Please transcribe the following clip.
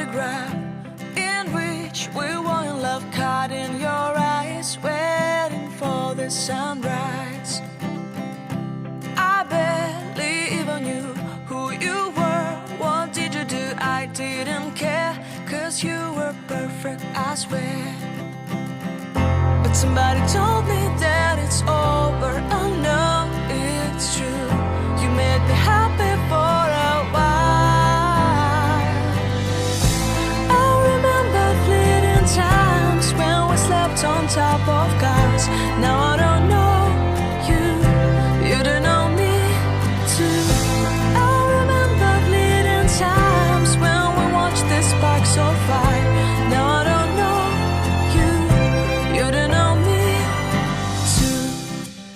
Photograph in which we were in love, caught in your eyes, waiting for the sunrise. I barely even knew who you were. What did you do? I didn't care, 'cause you were perfect, I swear. But somebody told me that it's all